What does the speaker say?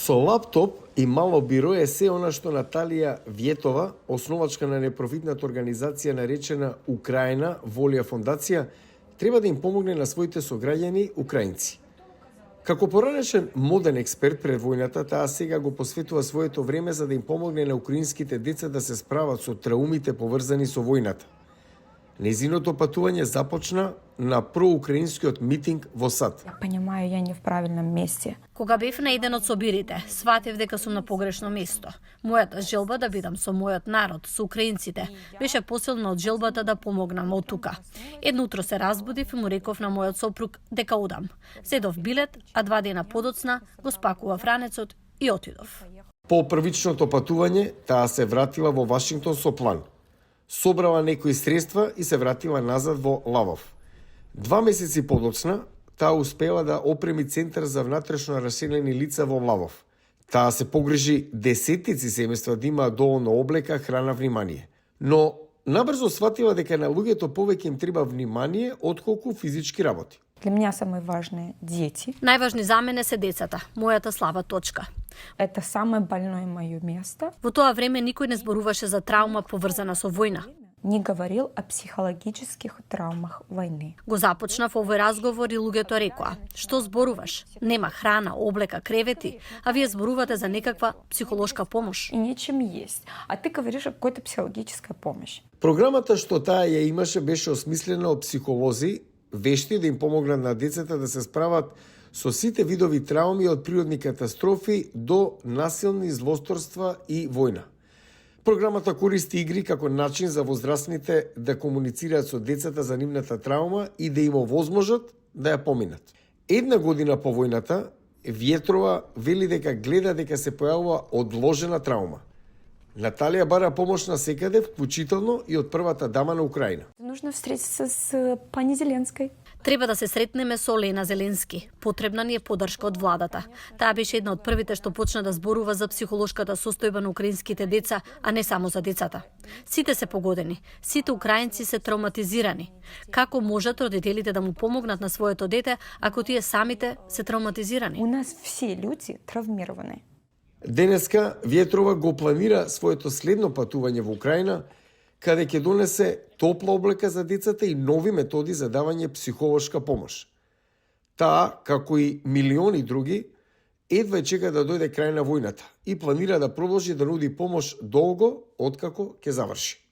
Со лаптоп и мало биро е се она што Наталија Вјетова, основачка на непрофитната организација наречена Украина Волја фондација, треба да им помогне на своите сограѓани украинци. Како поранешен моден експерт пред војната, таа сега го посветува своето време за да им помогне на украинските деца да се справат со траумите поврзани со војната. Незиното патување започна на проукраинскиот митинг во САД. Я понимаю, я не в правильном месте. Кога бев на еден од собирите, сватев дека сум на погрешно место. Мојата желба да бидам со мојот народ, со украинците, беше посилна од желбата да помогнам од тука. Едно утро се разбудив и му реков на мојот сопруг дека одам. Седов билет, а 2 дена подоцна го спакував ранецот и отидов. По првичното патување, таа се вратила во Вашингтон со план. Собрала некои средства и се вратила назад во Лавов. 2 месеци подоцна, таа успела да опреми центар за внатрешно раселени лица во Лавов. Таа се погрижи десетици семејства да имаат доволно облека, храна, внимание. Но набрзо сватила дека на луѓето повеќе им треба внимание отколку физички работи. Для меня самые важные дети. Најважни за мене се децата, мојата слаба точка. Это самое больное мое место. Во тоа време никој не зборуваше за траума поврзана со војна. Не говорил о психологических травмах войны. Го започнав овој разговор и луѓето рекоа: "Што зборуваш? Нема храна, облека, кревети, а вие зборувате за некаква психолошка помош." И нечем есть. А ты говоришь о какой-то психологической помощи. Програмата што таа ја имаше беше осмислена од психолози, вешти да им помогнат на децата да се справат со сите видови трауми од природни катастрофи до насилни злосторства и војна. Програмата користи игри како начин за возрастните да комуницираат со децата за нивната траума и да им овозможат да ја поминат. 1 година по војната, Вјетрова вели дека гледа дека се појавува одложена траума. Наталија бара помош на секаде, вклучително и од првата дама на Украина. Нужно встретиться с пани Зеленской. Треба да се сретнеме со Лена Зеленски. Потребна ни е поддршка од владата. Таа беше една од првите што почна да зборува за психолошката состојба на украинските деца, а не само за децата. Сите се погодени, сите украинци се травматизирани. Како можат родителите да му помогнат на своето дете ако тие самите се травматизирани? У нас все люди травмированы. Денеска Вјетрова го планира своето следно патување во Украина, каде ќе донесе топла облека за децата и нови методи за давање психолошка помош. Таа, како и милиони други, едва чека да дојде крај на војната и планира да продолжи да нуди помош долго откако ќе заврши.